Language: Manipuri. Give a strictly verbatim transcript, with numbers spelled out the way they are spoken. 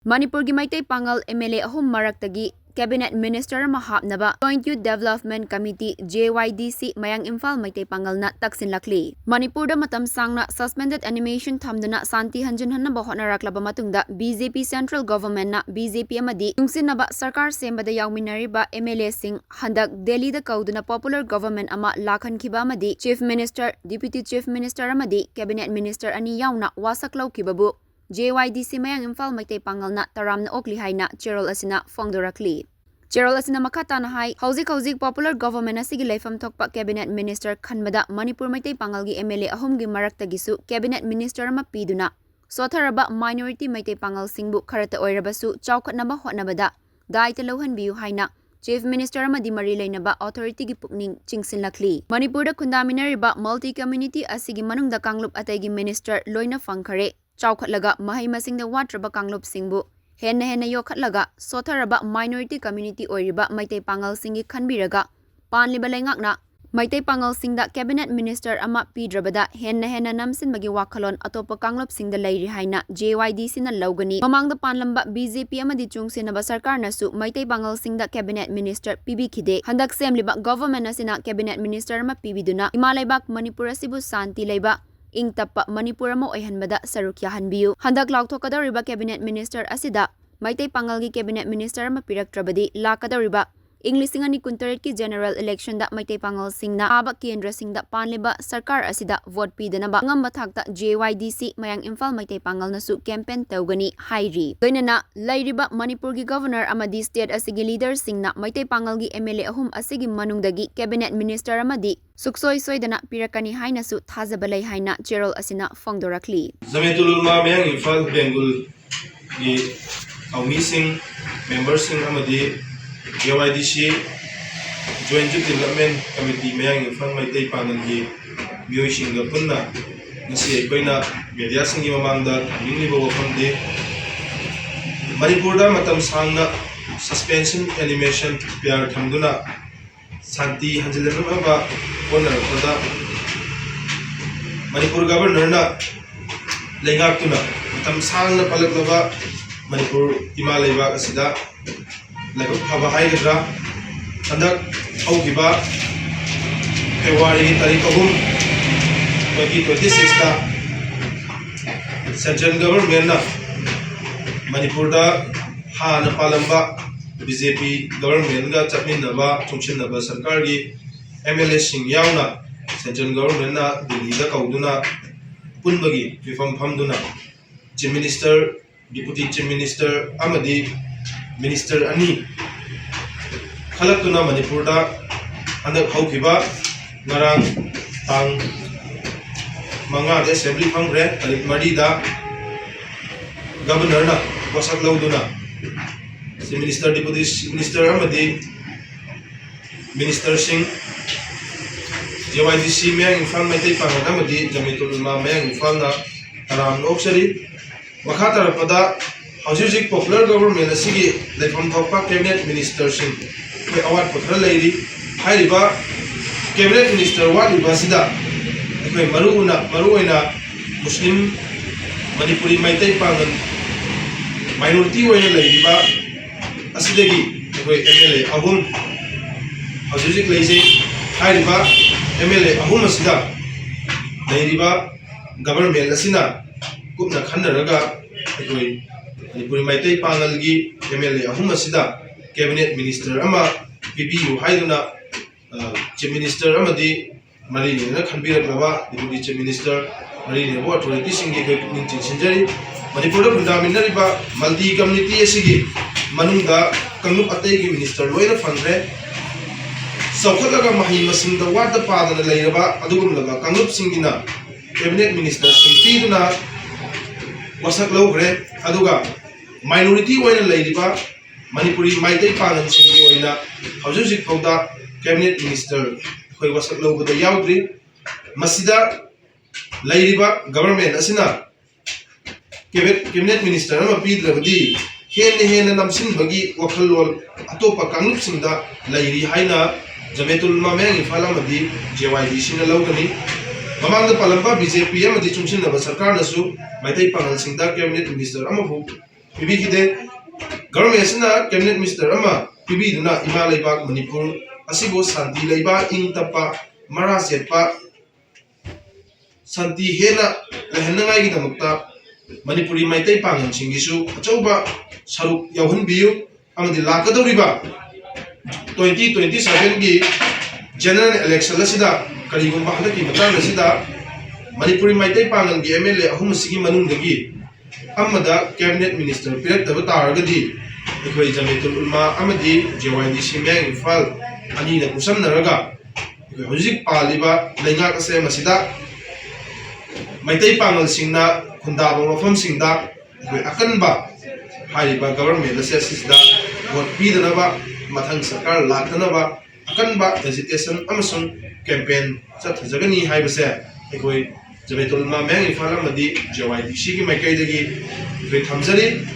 ꯃꯅꯤꯄꯨꯔꯒꯤ ꯃꯩꯇꯩ ꯄꯥꯉꯜ M L A ꯑꯍꯨꯝ ꯃꯔꯛꯇꯒꯤ Cabinet Minister ꯑꯃ ꯍꯥꯞꯅꯕ Joint Youth Development Committee, J Y D C, ꯃꯌꯥꯡ ꯏꯝꯐꯥꯜ ꯃꯩꯇꯩ ꯄꯥꯉꯜꯅ ꯇꯛꯁꯤꯟꯂꯛꯂꯤ꯫ ꯃꯅꯤꯄꯨꯔꯗ ꯃꯇꯝ ꯁꯥꯡꯅ suspended animation ꯊꯝꯗꯨꯅ ꯁꯥꯟꯇꯤ ꯍꯟꯖꯤꯟꯍꯟꯅꯕ ꯍꯣꯠꯅꯔꯛꯂꯕ ꯃꯇꯨꯡꯗ, B J P Central Governmentꯅ B J P ꯑꯃꯗꯤ ꯆꯨꯡꯁꯤꯟꯅꯕ ꯁꯔꯀꯥꯔ ꯁꯦꯝꯕꯗ ꯌꯥꯎꯃꯤꯟꯅꯔꯤꯕ M L Aꯁꯤꯡ ꯍꯟꯗꯛ ꯗꯦꯜꯂꯤꯗ ꯀꯧꯗꯨꯅ popular government ꯑꯃ ꯂꯥꯛꯍꯟꯈꯤꯕ ꯑꯃꯗꯤ Chief Minister, Deputy Chief Minister ꯑꯃꯗꯤ Cabinet Minister ꯑꯅꯤ ꯌꯥꯎꯅ ꯋꯥꯁꯛ ꯂꯧꯈꯤꯕꯕꯨ J Y D C ꯃꯌꯥꯡ ꯏꯝꯐꯥꯜ ꯃꯩꯇꯩ ꯄꯥꯉꯜꯅ ꯇꯔꯥꯝꯅ ꯑꯣꯛꯂꯤ ꯍꯥꯏꯅ ꯆꯦꯔꯣꯜ ꯑꯁꯤꯅ ꯐꯣꯡꯗꯣꯔꯛꯂꯤ꯫ ꯆꯦꯔꯣꯜ ꯑꯁꯤꯅ ꯃꯈꯥ ꯇꯥꯅ ꯍꯥꯏ, ꯍꯧꯖꯤꯛ ꯍꯧꯖꯤꯛ popular government ꯑꯁꯤꯒꯤ ꯂꯩꯐꯝ ꯊꯣꯛꯄ Cabinet Minister ꯈꯟꯕꯗ Manipur Meitei ꯄꯥꯉꯜꯒꯤ M L A ꯑꯍꯨꯝꯒꯤ ꯃꯔꯛꯇꯒꯤꯁꯨ Cabinet Minister ꯑꯃ ꯄꯤꯗꯨꯅ ꯁꯣꯠꯊꯔꯕ minority ꯃꯩꯇꯩ ꯄꯥꯉꯜꯁꯤꯡꯕꯨ ꯈꯔꯇ ꯑꯣꯏꯔꯕꯁꯨ ꯆꯥꯎꯈꯠꯅꯕ ꯍꯣꯠꯅꯕꯗ ꯗꯥꯏꯇ ꯂꯧꯍꯟꯕꯤꯌꯨ ꯍꯥꯏꯅ Chief Minister ꯑꯃꯗꯤ ꯃꯔꯤ ꯂꯩꯅꯕ authorityꯒꯤ ꯄꯨꯛꯅꯤꯡ ꯆꯤꯡꯁꯤꯜꯂꯛꯂꯤ꯫ ꯃꯅꯤꯄꯨꯔꯗ ꯈꯨꯟꯗꯥꯃꯤꯟꯅꯔꯤꯕ multi community ꯑꯁꯤꯒꯤ ꯃꯅꯨꯡꯗ ꯀꯥꯡꯂꯨꯞ ꯑꯇꯩꯒꯤ minister ꯂꯣꯏꯅ ꯐꯪꯈꯔꯦ꯫ ꯆꯥꯎꯈꯠꯂꯒ ꯃꯍꯩ ꯃꯁꯤꯡꯗ ꯋꯥꯠꯇ꯭ꯔꯕ ꯀꯥꯡꯂꯨꯞꯁꯤꯡꯕꯨ ꯍꯦꯟꯅ ꯍꯦꯟꯅ ꯌꯣꯛꯈꯠꯂꯒ ꯁꯣꯠꯊꯔꯕ minority community ꯑꯣꯏꯔꯤꯕ ꯃꯩꯇꯩ ꯄꯥꯉꯜꯁꯤꯡꯒꯤ ꯈꯟꯕꯤꯔꯒ ꯄꯥꯟꯂꯤꯕ ꯂꯩꯉꯥꯛꯅ ꯃꯩꯇꯩ ꯄꯥꯉꯜꯁꯤꯡꯗ Cabinet Minister ꯑꯃ ꯄꯤꯗ꯭ꯔꯕꯗ ꯍꯦꯟꯅ ꯍꯦꯟꯅ ꯅꯝꯁꯤꯟꯕꯒꯤ ꯋꯥꯈꯜꯂꯣꯟ ꯑꯇꯣꯞꯄ ꯀꯥꯡꯂꯨꯞꯁꯤꯡꯗ ꯂꯩꯔꯤ ꯍꯥꯏꯅ J Y D Cꯅ ꯂꯧꯒꯅꯤ꯫ ꯃꯃꯥꯡꯗ ꯄꯥꯟꯂꯝꯕ B J P ꯑꯃꯗꯤ ꯆꯨꯡꯁꯤꯟꯅꯕ ꯁꯔꯀꯥꯔꯅꯁꯨ ꯃꯩꯇꯩ ꯄꯥꯉꯜꯁꯤꯡꯗ Cabinet Minister ꯄꯤꯕꯤꯈꯤꯗꯦ꯫ ꯍꯟꯗꯛ ꯁꯦꯝꯂꯤꯕ government ꯑꯁꯤꯅ Cabinet Minister ꯑꯃ ꯄꯤꯕꯤꯗꯨꯅ ꯏꯃꯥ ꯂꯩꯕꯥꯛ ꯃꯅꯤꯄꯨꯔ ꯑꯁꯤꯕꯨ ꯁꯥꯟꯇꯤ ꯂꯩꯕ, ꯏꯪ ꯇꯞꯄ ꯃꯅꯤꯄꯨꯔ ꯑꯃ ꯑꯣꯏꯍꯟꯕꯗ ꯁꯔꯨꯛ ꯌꯥꯍꯟꯕꯤꯌꯨ꯫ ꯍꯟꯗꯛ ꯂꯥꯎꯊꯣꯛꯀꯗꯧꯔꯤꯕ Cabinet Minister ꯑꯁꯤꯗ ꯃꯩꯇꯩ ꯄꯥꯉꯜꯒꯤ Cabinet Minister ꯑꯃ ꯄꯤꯔꯛꯇ꯭ꯔꯕꯗꯤ ꯂꯥꯛꯀꯗꯧꯔꯤꯕ ꯏꯪ ꯂꯤꯁꯤꯡ ꯑꯅꯤ ꯀꯨꯟꯇꯔꯦꯠꯀꯤ general electionꯗ ꯃꯩꯇꯩ ꯄꯥꯉꯜꯁꯤꯡꯅ ꯊꯥꯕ ꯀꯦꯟꯗ꯭ꯔꯁꯤꯡꯗ ꯄꯥꯟꯂꯤꯕ ꯁꯔꯀꯥꯔ ꯑꯁꯤꯗ vote ꯄꯤꯗꯅꯕ ꯑꯉꯝꯕ ꯊꯥꯛꯇ J Y D C ꯃꯌꯥꯡ ꯏꯝꯐꯥꯜ ꯃꯩꯇꯩ ꯄꯥꯉꯜꯅꯁꯨ campaign ꯇꯧꯒꯅꯤ ꯍꯥꯏꯔꯤ꯫ ꯂꯣꯏꯅꯅ ꯂꯩꯔꯤꯕ ꯃꯅꯤꯄꯨꯔꯒꯤ governor ꯑꯃꯗꯤ state ꯑꯁꯤꯒꯤ leaderꯁꯤꯡꯅ ꯃꯩꯇꯩ ꯄꯥꯉꯜꯒꯤ M L A ꯑꯍꯨꯝ ꯑꯁꯤꯒꯤ ꯃꯅꯨꯡꯗꯒꯤ Cabinet Minister ꯑꯃꯗꯤ ꯁꯨꯛꯁꯣꯏ ꯁꯣꯏꯗꯅ ꯄꯤꯔꯛꯀꯅꯤ ꯍꯥꯏꯅꯁꯨ ꯊꯥꯖꯕ ꯂꯩ ꯍꯥꯏꯅ ꯆꯦꯔꯣꯜ ꯑꯁꯤꯅ ꯐꯣꯡꯗꯣꯔꯛꯂꯤ꯫ ꯖꯃꯤꯌꯥꯇꯨꯜ ꯎꯂꯃꯥ ꯃꯌꯥꯡ ꯏꯝꯐꯥꯜ ꯕꯦꯡꯒꯨꯜꯒꯤ ꯊꯧꯃꯤꯁꯤꯡ, memberꯁꯤꯡ ꯑꯃꯗꯤ J Y D C Joint Youth Development Committee ꯃꯌꯥꯡ ꯏꯝꯐꯥꯜ ꯃꯩꯇꯩ ꯄꯥꯉꯜꯒꯤ ꯃꯤꯑꯣꯏꯁꯤꯡꯒ ꯄꯨꯟꯅ ꯉꯁꯤ ꯑꯩꯈꯣꯏꯅ mediaꯁꯤꯡꯒꯤ ꯃꯃꯥꯡꯗ ꯊꯝꯅꯤꯡꯂꯤꯕ ꯋꯥꯐꯝꯗꯤ, ꯃꯅꯤꯄꯨꯔꯗ ꯃꯇꯝ ꯁꯥꯡꯅ suspension animation, P R ꯊꯝꯗꯨꯅ ꯁꯥꯟꯇꯤ ꯍꯟꯖꯤꯜꯍꯟꯅꯕ ꯍꯣꯠꯅꯔꯛꯄꯗ ꯃꯅꯤꯄꯨꯔ governorꯅ ꯂꯩꯉꯥꯛꯇꯨꯅ ꯃꯇꯝ ꯁꯥꯡꯅ ꯄꯜꯂꯛꯂꯕ ꯃꯅꯤꯄꯨꯔ ꯏꯃꯥ ꯂꯩꯕꯥꯛ ꯑꯁꯤꯗ ꯂꯥꯏꯕꯛ ꯐꯕ ꯍꯥꯏꯒꯗ꯭ꯔꯥ, ꯍꯟꯗꯛ ꯍꯧꯈꯤꯕ ꯐꯦꯕ꯭ꯔꯨꯋꯥꯔꯤꯒꯤ ꯇꯥꯔꯤꯛ ꯑꯍꯨꯝ, twenty twenty sixꯇ central governmentꯅ ꯃꯅꯤꯄꯨꯔꯗ ꯍꯥꯟꯅ ꯄꯥꯜꯂꯝꯕ BJP governmentꯒ ꯆꯠꯃꯤꯟꯅꯕ, ꯆꯨꯡꯁꯤꯟꯅꯕ ꯁꯔꯀꯥꯔꯒꯤ MLAꯁꯤꯡ ꯌꯥꯎꯅ central governmentꯅ ꯗꯤꯜꯂꯤꯗ ꯀꯧꯗꯨꯅ ꯄꯨꯟꯕꯒꯤ ꯃꯤꯐꯝ ꯐꯝꯗꯨꯅ Chief Minister, Deputy Chief Minister ꯑꯃꯗꯤ minister ꯑꯅꯤ ꯈꯜꯂꯛꯇꯨꯅ ꯃꯅꯤꯄꯨꯔꯗ ꯍꯟꯗꯛ ꯍꯧꯈꯤꯕ ꯉꯔꯥꯡ ꯇꯥꯡ ꯃꯉꯥꯗ assembly ꯐꯝꯈ꯭ꯔꯦ꯫ ꯇꯥꯔꯤꯛ ꯃꯔꯤꯗ governorꯅ ꯋꯥꯁꯛ ꯂꯧꯗꯨꯅ Chief Minister, Deputy Chief Minister ꯑꯃꯗꯤ ministerꯁꯤꯡ, JYDC ꯃꯌꯥꯡ ꯏꯝꯐꯥꯜ ꯃꯩꯇꯩ ꯄꯥꯡꯒꯜ ꯑꯃꯗꯤ ꯖꯃꯤꯌꯥꯇꯨꯜ ꯎꯂꯃꯥ ꯃꯌꯥꯡ ꯏꯝꯐꯥꯜꯅ ꯇꯔꯥꯝꯅ ꯑꯣꯛꯆꯔꯤ꯫ ꯃꯈꯥ ꯇꯥꯔꯛꯄꯗ ꯍꯧꯖꯤꯛ ꯍꯧꯖꯤꯛ popular government ꯑꯁꯤꯒꯤ ꯂꯩꯐꯝ ꯊꯣꯛꯄ cabinet ministerꯁꯤꯡ ꯑꯩꯈꯣꯏ ꯑꯋꯥꯠꯄ ꯈꯔ ꯂꯩꯔꯤ꯫ ꯍꯥꯏꯔꯤꯕ cabinet minister ꯋꯥꯠꯂꯤꯕ ꯑꯁꯤꯗ ꯑꯩꯈꯣꯏ ꯃꯔꯨ ꯑꯣꯏꯅ, ꯃꯔꯨ ꯑꯣꯏꯅ ꯃꯨꯁꯂꯤꯝ ꯃꯅꯤꯄꯨꯔꯤ ꯃꯩꯇꯩ ꯄꯥꯡꯒꯜ minority ꯑꯣꯏꯅ ꯂꯩꯔꯤꯕ ꯑꯁꯤꯗꯒꯤ ꯑꯩꯈꯣꯏ MLA ꯑꯍꯨꯝ, ꯍꯧꯖꯤꯛ ꯍꯧꯖꯤꯛ ꯂꯩꯖꯩ꯫ ꯍꯥꯏꯔꯤꯕ MLA ꯑꯍꯨꯝ ꯑꯁꯤꯗ ꯂꯩꯔꯤꯕ government ꯑꯁꯤꯅ ꯀꯨꯞꯅ ꯈꯟꯅꯔꯒ ꯑꯩꯈꯣꯏ ꯃꯅꯤꯄꯨꯔꯤ ꯃꯩꯇꯩ ꯄꯥꯡꯒꯜꯒꯤ MLA ꯑꯍꯨꯝ ꯑꯁꯤꯗ cabinet minister ꯑꯃ ꯄꯤꯕꯤꯌꯨ ꯍꯥꯏꯗꯨꯅ, ꯑ, Chief Minister ꯑꯃꯗꯤ ꯃꯔꯤ ꯂꯩꯅꯅ ꯈꯟꯕꯤꯔꯛꯂꯕ Deputy Chief Minister, ꯃꯔꯤ ꯂꯩꯅꯕ authorityꯁꯤꯡꯒꯤ ꯑꯩꯈꯣꯏ ꯄꯨꯛꯅꯤꯡ ꯆꯤꯡꯁꯤꯟꯖꯔꯤ꯫ ꯃꯅꯤꯄꯨꯔꯗ ꯈꯨꯟꯗꯥꯃꯤꯟꯅꯔꯤꯕ multi community ꯑꯁꯤꯒꯤ ꯃꯅꯨꯡꯗ ꯀꯥꯡꯂꯨꯞ ꯑꯇꯩꯒꯤ minister ꯂꯣꯏꯅ ꯐꯪꯈ꯭ꯔꯦ꯫ ꯆꯥꯎꯈꯠꯂꯒ ꯃꯍꯩ ꯃꯁꯤꯡꯗ ꯋꯥꯠꯇ ꯄꯥꯗꯅ ꯂꯩꯔꯕ ꯑꯗꯨꯒꯨꯝꯂꯕ ꯀꯥꯡꯂꯨꯞꯁꯤꯡꯒꯤꯅ cabinet ministerꯁꯤꯡ ꯄꯤꯗꯨꯅ ꯋꯥꯁꯛ ꯂꯧꯈ꯭ꯔꯦ꯫ ꯑꯗꯨꯒ minority ꯑꯣꯏꯅ ꯂꯩꯔꯤꯕ ꯃꯅꯤꯄꯨꯔꯤ ꯃꯩꯇꯩ ꯄꯥꯡꯒꯜꯁꯤꯡꯒꯤ ꯑꯣꯏꯅ ꯍꯧꯖꯤꯛ ꯍꯧꯖꯤꯛ ꯐꯥꯎꯗ cabinet minister ꯑꯩꯈꯣꯏ ꯋꯥꯁꯛ ꯂꯧꯕꯗ ꯌꯥꯎꯗ꯭ꯔꯤ꯫ ꯃꯁꯤꯗ ꯂꯩꯔꯤꯕ government ꯑꯁꯤꯅ cabinet, cabinet minister ꯑꯃ ꯄꯤꯗ꯭ꯔꯕꯗꯤ ꯍꯦꯟꯅ ꯍꯦꯟꯅ ꯅꯝꯁꯤꯟꯕꯒꯤ ꯋꯥꯈꯜꯂꯣꯟ ꯑꯇꯣꯞꯄ ꯀꯥꯡꯂꯨꯞꯁꯤꯡꯗ ꯂꯩꯔꯤ ꯍꯥꯏꯅ ꯖꯃꯤꯌꯥꯇꯨꯜ ꯎꯂꯃꯥ ꯃꯌꯥꯡ ꯏꯝꯐꯥꯜ ꯑꯃꯗꯤ JYDCꯅ ꯂꯧꯒꯅꯤ꯫ ꯃꯃꯥꯡꯗ ꯄꯥꯜꯂꯝꯕ BJP ꯑꯃꯗꯤ ꯆꯨꯡꯁꯤꯟꯅꯕ ꯁꯔꯀꯥꯔꯅꯁꯨ ꯃꯩꯇꯩ ꯄꯥꯡꯒꯜꯁꯤꯡꯗ cabinet minister ꯑꯃꯐꯥꯎ ꯄꯤꯕꯤꯈꯤꯗꯦ꯫ ꯒꯚꯔꯟꯃꯦꯟꯠ ꯑꯁꯤꯅ ꯀꯦꯕꯤꯅꯦꯠ ꯃꯤꯅꯤꯁꯇꯔ ꯑꯃ ꯄꯤꯕꯤꯗꯨꯅ ꯏꯃꯥ ꯂꯩꯕꯥꯛ ꯃꯅꯤꯄꯨꯔ ꯑꯁꯤꯕꯨ ꯁꯥꯟꯇꯤ ꯂꯩꯕ, ꯏꯪ ꯇꯞꯄ, ꯃꯔꯥ ꯆꯦꯠꯄ, ꯁꯥꯟꯇꯤ ꯍꯦꯟꯅ ꯂꯩꯍꯟꯅꯉꯥꯏꯒꯤꯗꯃꯛꯇ ꯃꯅꯤꯄꯨꯔꯤ ꯃꯩꯇꯩ ꯄꯥꯉꯜꯁꯤꯡꯒꯤꯁꯨ ꯑꯆꯧꯕ ꯁꯔꯨꯛ ꯌꯥꯎꯍꯟꯕꯤꯌꯨ꯫ ꯑꯃꯗꯤ ꯂꯥꯛꯀꯗꯧꯔꯤꯕ twenty twenty seven ꯒꯤ general election ꯑꯁꯤꯗ, ꯀꯔꯤꯒꯨꯝꯕ ꯍꯟꯗꯛꯀꯤ ꯃꯇꯥꯡ ꯑꯁꯤꯗ Manipuri Meitei ꯄꯥꯉꯜꯒꯤ M L A ꯑꯍꯨꯝ ꯑꯁꯤꯒꯤ ꯃꯅꯨꯡꯗꯒꯤ ꯑꯃꯗ ꯀꯦꯕꯤꯅꯦꯠ ꯃꯤꯅꯤꯁꯇꯔ ꯄꯤꯔꯛꯇꯕ ꯇꯥꯔꯒꯗꯤ, ꯑꯩꯈꯣꯏ ꯖꯃꯤꯌꯥꯇꯨꯜ ꯎꯂꯃꯥ ꯑꯃꯗꯤ J Y D C ꯃꯌꯥꯡ ꯏꯝꯐꯥꯜ ꯑꯅꯤꯅ ꯈꯨꯠꯁꯝꯅꯔꯒ ꯑꯩꯈꯣꯏ ꯍꯧꯖꯤꯛ ꯄꯥꯜꯂꯤꯕ ꯂꯩꯉꯥꯛ ꯑꯁꯦ ꯃꯁꯤꯗ ꯃꯩꯇꯩ ꯄꯥꯉꯜꯁꯤꯡꯅ ꯈꯨꯟꯗꯥꯕ ꯃꯐꯝꯁꯤꯡꯗ ꯑꯩꯈꯣꯏ ꯑꯀꯟꯕ ꯍꯥꯏꯔꯤꯕ ꯒꯚꯔꯟꯃꯦꯟꯠ ꯑꯁꯦ ꯑꯁꯤꯁꯤꯗ ꯚꯣꯠ ꯄꯤꯗꯅꯕ, ꯃꯊꯪ ꯁꯔꯀꯥꯔ ꯂꯥꯛꯇꯅꯕ ꯑꯀꯟꯕ ꯑꯦꯖꯤꯇꯦꯁꯟ ꯑꯃꯁꯨꯡ ꯀꯦꯝꯄꯦꯟ ꯆꯠꯊꯖꯒꯅꯤ ꯍꯥꯏꯕꯁꯦ ꯑꯩꯈꯣꯏ ꯖꯃꯤꯌꯥꯇꯨꯜ ꯎꯂꯃꯥ ꯃꯌꯥꯡ ꯏꯝꯐꯥꯜ ꯑꯃꯗꯤ J Y D C ꯒꯤ ꯃꯥꯏꯀꯩꯗꯒꯤ ꯑꯩꯈꯣꯏ ꯊꯝꯖꯔꯤ꯫